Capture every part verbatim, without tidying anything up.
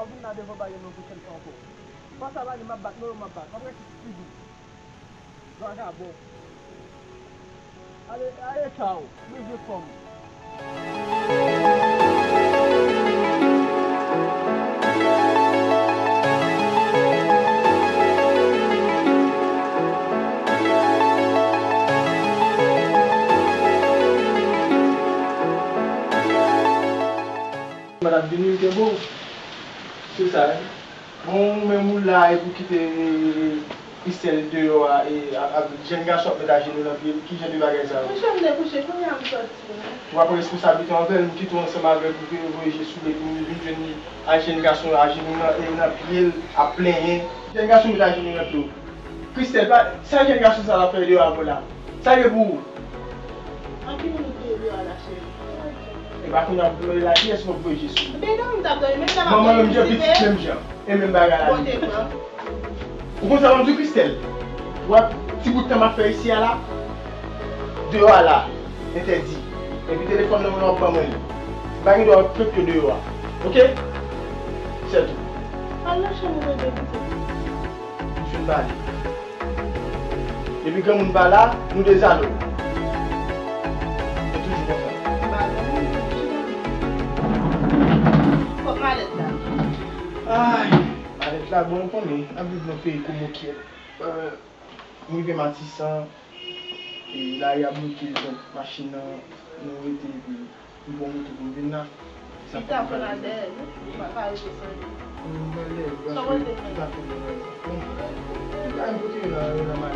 Vin la devan bagay mwen pou sèl fwa ankò. Fwa sa pa gen m ap bat, non, m ap bat. M ap rete figi. Vagabon. Ale, ale, tchaw. Mwen vle fanm. Mwen ap vini, m te bon. Se sa, wi. Bon, ou menm ou la, epi w kite Christelle deyò a, e, a, a, jèn gason ap met ajenou nan pye l. Ki jan de bagay sa yo? Monchè, m te kouche, kounye a m soti, wi. Ou pa pran responsablite anvè l, m kite w ansanm avè l pou ke voye je sou li, epi m vin jwenn li ak jèn gason ajenou nan, e, nan pye l, ap plenyen. Jèn gason met ajenou nan pye w. Christelle, pa, sa jèn gason sa la fè deyò avè w la? Sa l ye pou ou? An ki moun ou te ye deyò a la, cheri? E pa kounye a pou mande la kiyès mwen voye je sou li. Men non, m t ap dòmi, men sa m ap dòmi, menm jan, pitit, menm jan. E menm bagay la. Bon, te pran. Ou konn sa m ap di w, Christelle? W ap ti bout tan m ap fè isi a la, deyò a la, entèdi. Epi telefòn nan men w, w ap ban mwen li. M pa gen dwa ap fè pye deyò a. Oke? Sètou. Al nan chanm ou, bebe, pitit. M fin pale. Depi granmoun pa la, nou dezame. Se toujou konsa. Kòb malèt la. Ay, malèt la, bon, ou konnen, n ap viv nan peyi komokyèt. Euh, m rive Matisan, e lari a bloke, donk machin nan, nou rete, epi m pran moto pou m vin la. Sa fè m pale. Chita fè la dèyè, non? M pa ka rete san li. M pale, sa kote m ye? Bon, m pa m kote yo la, yo la mal.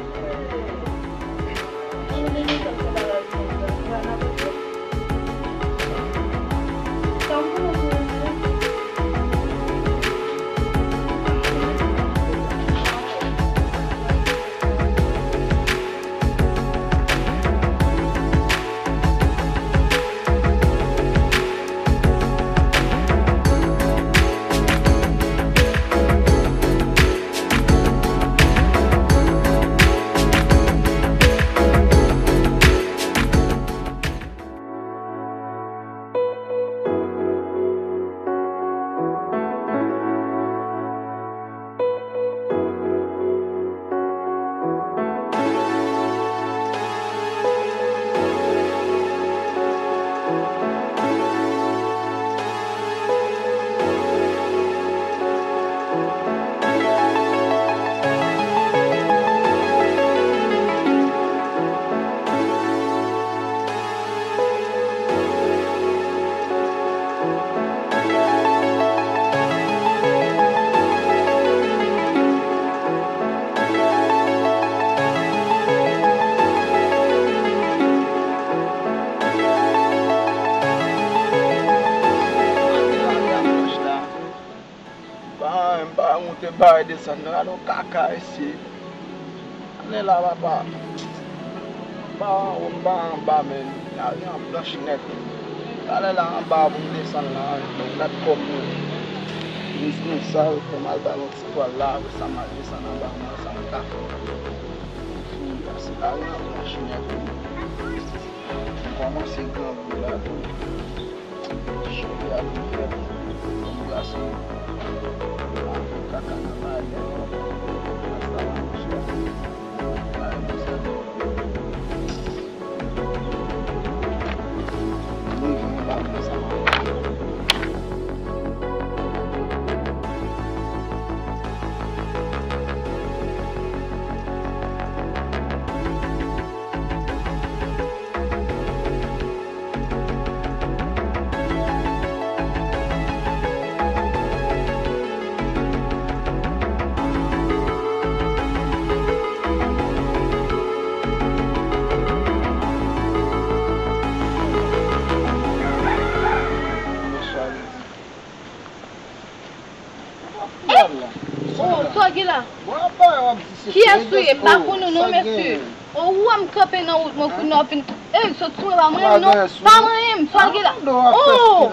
An nou demen fè sa bagay pou mwen, m pral nan kote. Sa m konnen pou mwen. Pa anyen, m pa monte, m pa desann. Gade yon kaka isi. Ann ale la, papa. M pa anwo, m pa anba, men lari an blanch nèt. Talè la anba pou m desann la, gad kòb mwen. Minis mwen sal, fè m al bay yon ti twal la, apre sa m al desann anba, m wè sa m ka fè. Fi a, se lari an blanch nèt, wi. M kòmanse grangou la tou. Cheri a vin fè m anbrase. Kaka nan bagay. Asta la, monchè. Bagay konsa. Mwen vin anba mwen sa. Oh, sa w gen la? Kiyès ou ye? M pa konn ou non, mesye. Oh, ou wè m kanpe nan wout mwen kounye a, w ap vin, ey, sot sou mwen, pa manyen m non. Pa manyen m, sa w gen la? Oh!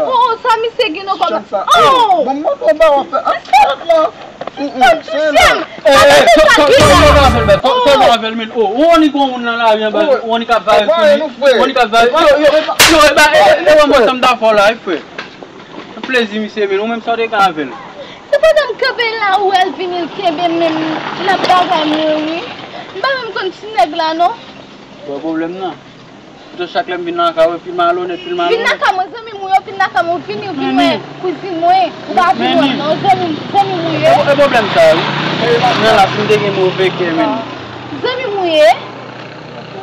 Oh, sa misye gen nan kò m la? Oh! Ban m montre w ba w ap fè. Mesye, pa touche m. Pa touche sa w gen la. Ou annik yon moun nan lari anba, ou annik ap vare sou li, ou annik ap vare. Yo, yo, yo, e ba, e, e, e, wè mwen sa m ta fè w la, wi, frè. Plezi misye, men ou menm sa w te ka avè l? Se pandan m kanpe la, ou wè l vini, l kenbe m, men l ap bagay mwen, wi. M pa menm konn ti nèg la, non. Bon, pwoblèm nan. Pito chak lè m vin nan kay ou, epi malonèt, epi malonèt. Vin nan kay mwen, zanmi m ou yo, vin nan kay mwen, ou vini, ou vin wè kouzin mwen, ou pa vin wè m, non, zanmi m, zanmi m ou ye. E pwoblèm sa, wi. Men la, si m te gen move kè, men. Zanmi m ou ye.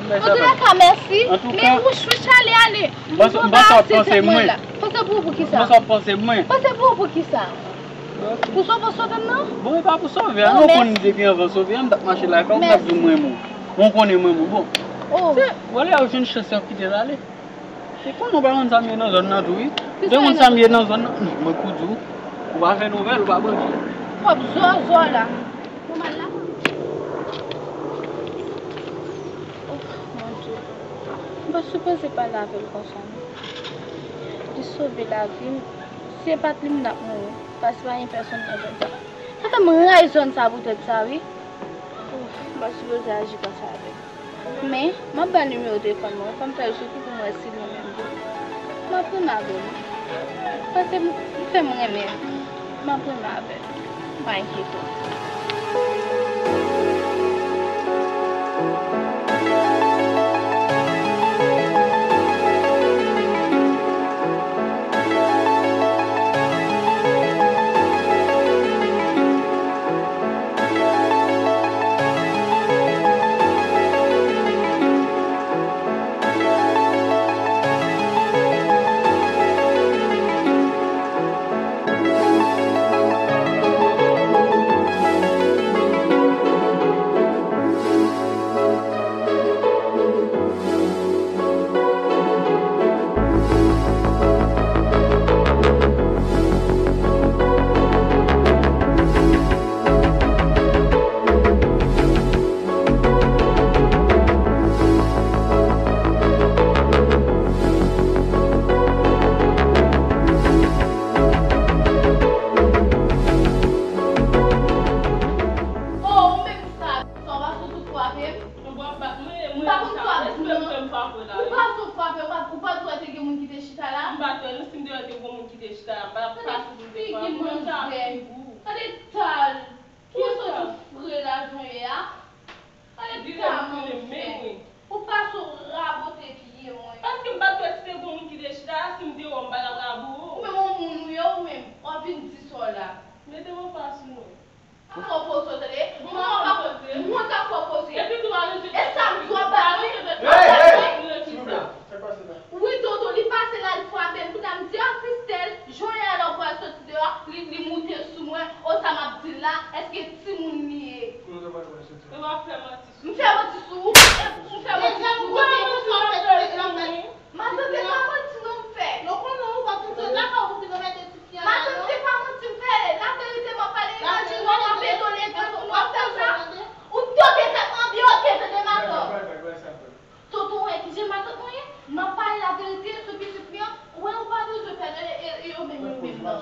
An tou ka, mèsi. Men wouch, wouch, ale, ale. M panse w ap panse mwen. Panse pou, pou kisa? M panse w ap panse mwen. Panse pou, pou kisa? Pou sove, sove m nan? Bon, e pa pou sove a, non, konn depi anvan sove a, m t ap mache lakay ou, m t ap di w m renmen w. Bon, ou konnen m renmen w, bon. Se, vòlè a, ou jwenn chans, y ap kite l ale. E konnen w pa konn sa m ye nan zòn nan tou, wi. Ou te konn sa m ye nan zòn nan? Non, mwen pou di w, ou pa fè nouvèl, ou pa bandi. W ap zòzò la. Mwen mal la. Oh, mon Dieu. M pa sipoze pale avè l konsa, non. Li sove lavi m. Si se pa t li, m t ap mouri. Paske pa gen pèsonn nan zòn sa. Sa fè m rayi zòn sa poutèt sa, wi. Oh, m pa sipoze aji konsa avè l. Men, m ap ba l nimewo telefòn mwen, fò m fè l sou kou pou m wè si li menm vre. M ap renmen avè l. Paske m, li fè m renmen l. M ap renmen avè l. Pa enkyete w. Oh, ou menm sa, sa w pa sou frape m? Ou pa konn frape m, non. Ou pa sou frape, ou pa, ou pa t wè te gen moun ki te chita la? M pa t wè, non, si m te wè te gen moun ki te chita la, m pa t ap pase pou m te frape w. Gade tal. Ki sòt ou fre lajan ye a? Gade ta mwen fè. Ou pa sou rabote pye mwen. Paske m pa t wè si te gon moun ki te chita la, si m te wè w m pa t ap rabote w. Ou menm yon moun ou ye, ou menm w ap vin di sa w la. Mete w anfas mwen. Pa fè w poze w tande. Mwen pa fè w poze. Mwen ka fè w poze. Epi tou alonje tèt. E sa m di w ap bat mwen. Hey, hey! Silvouplè, sa k pase la? Wi, tonton, li pase la, li frape m. Kounye a m di, a, Christelle, jan w ye a la, w pral soti deyò, li, li moute sou mwen. O, sa m ap di l la, èske timoun li ye? Kote w pral soti? E w ap fè manti sou m. M fè manti sou ou? M fè manti sou ou? Matant, se pa manti non m fè. Yo konnen ou pa konn sot lakay ou pou vin mete ti fi a la, non. Matant, se pa manti m fè. Laverite m ap pale, imajine w ap petole, w ap fè sa. Ou tobe tèt mwen byen, oke, tande matant. Tonton, wè kijan matant mwen ye? M ap pale laverite sou pitit li an. Ou wè, ou pa bezwen pè, e, e, yo menm, yo menm nan.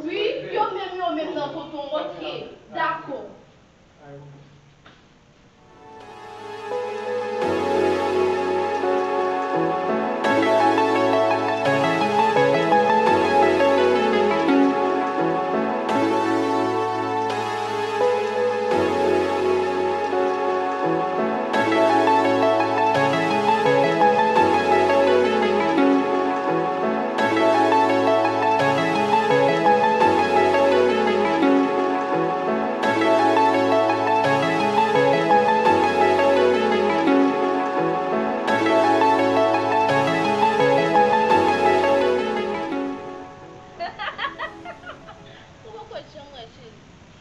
Wi, yo menm, yo menm nan, tonton, oke. Dakò. Ou poko janm wè cheri.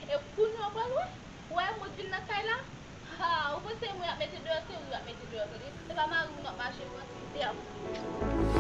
E kounye a w pral wè. Ou wè moun vin nan kay la? Ha, ou panse moun y ap mete deyò, se ou y ap mete deyò, tande. Se pa mari w n ap mache pran ti tè.